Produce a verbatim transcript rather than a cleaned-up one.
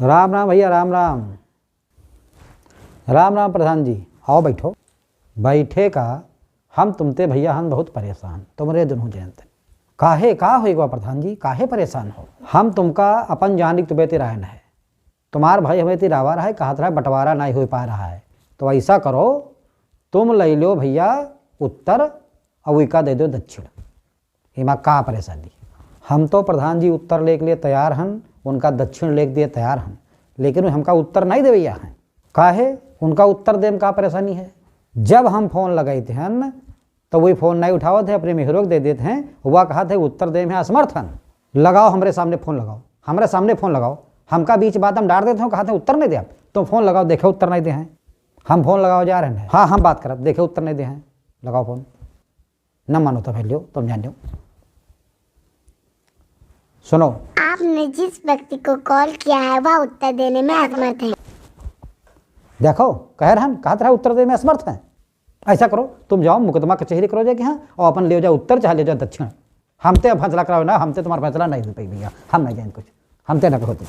राम राम भइया, राम राम। राम राम प्रधान जी, आओ बैठो। बैठे का, हम तुमते भइया हन बहुत परेशान, तुमरे दुनहु जयंत। काहे, का होइगा प्रधान जी, काहे परेशान हो? हम तुमका अपन जानिक तुबे तिरायन है। तुम्हार भाई हमें तिरावा रहा है, कहत रहा बंटवारा नहीं हो पा रहा है। तो ऐसा करो, तुम ले लो भइया उत्तर, और उइका दे दो दक्षिण। एमा का परेशानी? हम तो प्रधान जी उत्तर लेके लिए तैयार हन, उनका दक्षिण लेके दिए तैयार हन, लेकिन उ हमका उत्तर नहीं देवैया हैं। काहे? उनका उत्तर देम का परेशानी है? जब हम फोन लगाइत हन, तो वही फोन नहीं उठावत है, अपने मेहरो के दे देत हैं, हुआ कहत है उत्तर देम है असमर्थ हन। लगाओ, हमरे सामने फोन लगाओ, हमरे सामने फोन लगाओ। हमका बीच बात हम डार देत हो, कहत है उत्तर नहीं दे आप। तुम फोन लगाओ, देखे उत्तर नहीं दे हैं। हम फोन लगाओ जा रहे हैं, हाँ हम बात करत, देखे उत्तर नहीं दे हैं। लगाओ फोन। न मानो तो भाई लियो, तुम जान लो। सुनो। आपने जिस व्यक्ति को कॉल किया है, वह उत्तर देने में असमर्थ है। देखो, कह रहन, कहत रहा उत्तर देने में असमर्थ है। ऐसा करो, तुम जाओ मुकदमा कचहरी करो जाके, हाँ, और अपन ले जाओ उत्तर, चाहे ले जाओ दक्षिण। हमते अब फैसला कराओ ना, हमते तुम्हारा फैसला नहीं दे पाई भइया, हम नहीं जाएंगे कुछ, हमते ना कहो तुम।